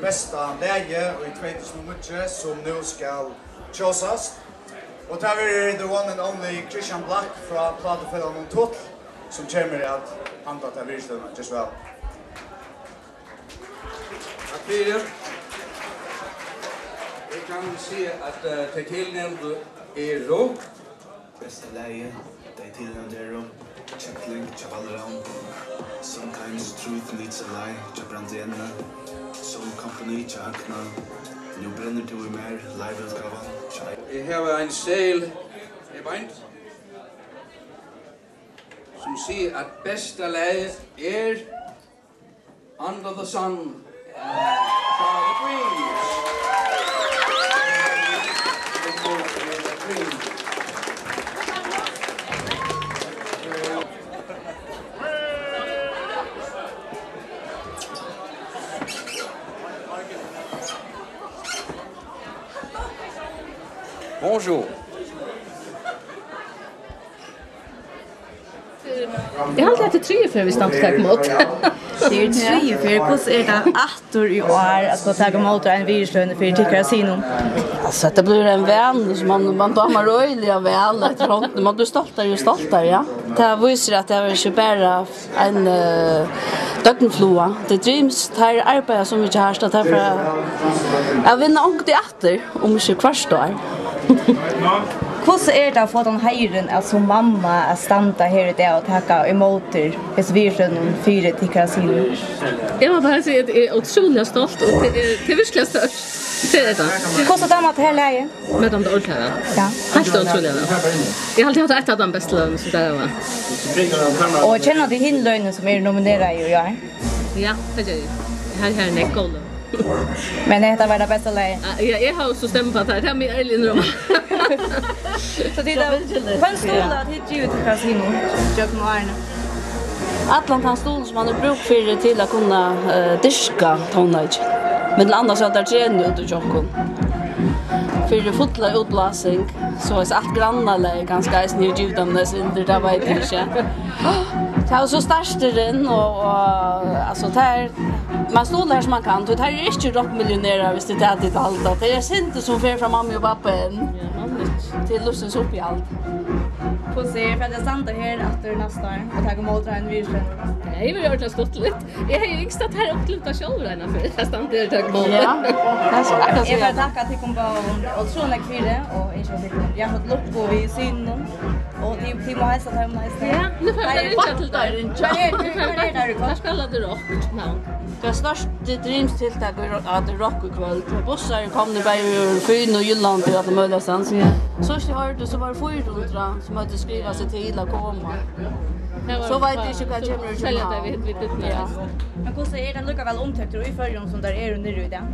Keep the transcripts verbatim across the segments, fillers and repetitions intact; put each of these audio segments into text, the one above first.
Besta lagið í tvey túsund og níggju, sum nú skal kjósast. Og tað verður the one and only Christian Black frá plátufelagnum Tutl, sum kemur at handa ta virðislønina. Ger so væl. Takk fyri. Eg kann siga, at, eh, tey tilnevndu eru Besta lagið, tey tilnevndu eru Kjøkling hjá Valravn, Sometimes Truth Needs a Lie hjá Brandi Enne, Soul Company hjá Høgna, Nú brennur tú í mær, live-útgávan hjá Eg havi ein seðil, eg meint, sum sigur, at besta lagið er Under the Sun, eh, by the Queens. Bonjour. Eg haldi, at tað er triðju ferð, vit standa og taka ímóti. Tað er triðju ferð. Hvussu er tað aftur í ár at fáa taka ímóti ein virðisløn fyri tykkara signum? Altso, hetta blívur ein vani, sum man, man dámar øgiliga væl eftir hondini. Man blívur stoltari og stoltari, ja. Tað vísir, at tað er ikki bara ein, eh, døgnfluga. The Dreams, teir arbeiða so mikið hart, at teir fara at vinna onkuntíð aftur, um ikki hvørt ár. Hvussu er tað at fáa tann heiðurin at sum mamma at standa her í dag og taka ímóti hesum virðislønunum fyri tykkara signum? Eg má bara siga, at eg eri ótrúliga stolt, og tað er, tað er virkuliga stórt. Tað er tað. Hvussu dámar tær lagið? Mær dámar tað ordiliga væl. Ja. Heilt ótrúliga væl. Eg haldi, at hetta er eitt av teimum bestu løgunum, sum tey hava. Og kenna tit hini løgini, sum eru nominerað í ár? Ja, tað geri eg. Her, her er nógv góð løg. Men hetta var tað besta lagið. Ah, ja, eg havi so stemmur á tað. Tað má eg ærliga innrømma. So tit hava, hvønn stuðul hava tit givið tykkara signum gjøgnum árini? Allan tann stuðul, sum man hevur brúk fyri til at kunna, eh, dyrka tónleikin. Millum annað so at teir trena úti hjá okkum. Fyri fulla útblásing, so at alt grannalagið kanska eisini hevur givið teimum eitt sindur, tað veit eg ikki. Tað er jo so starturin, og, og, altso, tað er, man stuðlar her sum man kann, tí teir eru ikki rokkmillionerar, viss tað er tað tit halda. Tað er eitt sindur sum fer frá mammu og babba enn til lívsins uppihald. Hvussu er, fer tað at standa her aftur næsta ár og taka ímóti einum virðisløn? Tað hevði verið ordiliga stuttligt. Eg hevði ynskt, at teir upplivdu tað sjálvir eina ferð, at standa her og taka ímóti. Ja, tað skal eg siga. Eg vil takka tykkum báðum ótrúliga nógv fyri, og ynskja tykkum hjartaliga til lukku við signunum. Og tit, tit má heilsa teimum eisini. Ja, nú fara vit at ringja til teir. Hvar er, hvar er teir í kvøld? Teir spæla til Rock í København. Tað er stórt The Dreams tiltak í Ro-, á The Rock í kvøld. Bussar eru komnir bæði úr Fín og Jylland og alt møguligt stað. Ja. Síðst eg hoyrdi, so var fýra hundrað sum høvdu skrivað seg til at koma. So veit eg ikki, hvat kemur úr København. Ja. Men hvussu er tað lukkuliga umtókt í Føroyum, sum teir eru niðri í dag?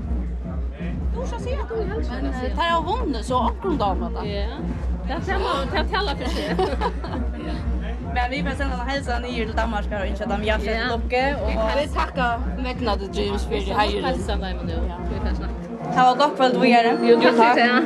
Tú skal siga tað. Men, eh, teir hava vunnið, so onkrum dámar tað. Ja. Tað, tað má, tað talar fyri seg. Men vit fara at senda eina heilsan niður til Danmarkar og ynskja teimum hjartaliga til lukku, og vit takka vegna The Dreams fyri heiðurin. Heilsa teimum nú. Ja. Vit fara at snakka. Hava gott kvøld víðari. Jú, takk fyri tað.